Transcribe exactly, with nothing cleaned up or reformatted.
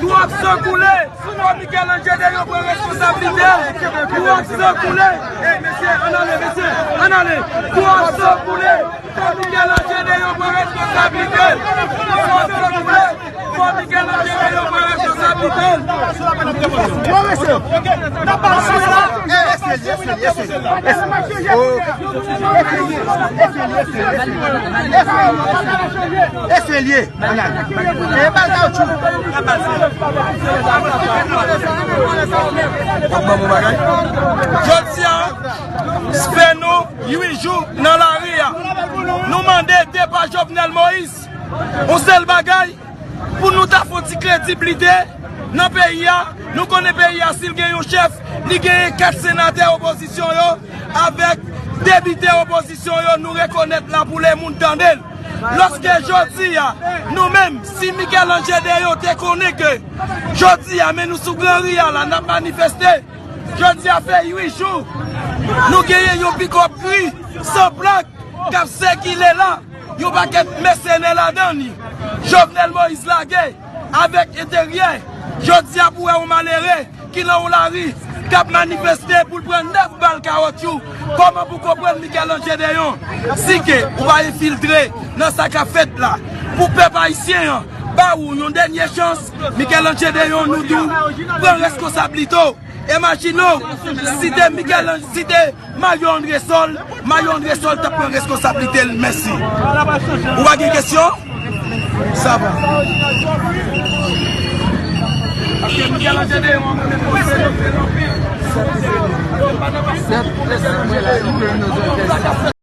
Twòp san koule. Fò Michel-Ange Deyon pran responsablite l. Twòp san koule. Ey, mesye, ann ale, mesye, ann ale. Twòp san koule. Fò Michel-Ange Deyon pran responsablite l. Twòp san koule. Fò Michel-Ange Deyon pran responsablite l. Eseye, eseye, eseye. Eseye, eseye, eseye. Eseye. E bal kawotchou. W ap ban m yon bagay? Jodi a, fè nou uit jou nan lari a. Nou mande depa Jovenel Moïse. Yon sèl bagay, pou nou ta fè yon ti krediblite nan peyi a. Nou konnen peyi a, si l gen yon chèf, li genyen kat senatè opozisyon yo, avèk depite opozisyon yo, nou rekonèt la pou lemonn tande l. Lòske jodi a, nou menm, si Michel-Ange Deyon te konnen ke jodi a, men nou sou Gran Ri a la, n ap manifeste, jodi a fè uit jou, nou genyen yon pikòp gri, san plak, k ap sikile la, yon pakèt mèsenè ladan li. Jovenel Moïse lage avèk enteryè. Jodi a pou wè yon malere ki nan yon lari, k ap manifeste pou l pran nèf bal kawotchou. Kòman pou konprann Michel-Ange Deyon? Si ke ou pa enfiltre nan sa k ap fèt la, pou pèp ayisyen an ba ou yon dènye chans, Michel-Ange Deyon, nou di w, pran reskonsablite w. Imajine w, si te Michel-Ange, si te Mario Andrésol, Mario Andrésol t ap pran reskonsablite l. Mèsi. Ou pa gen kesyon? Sa va.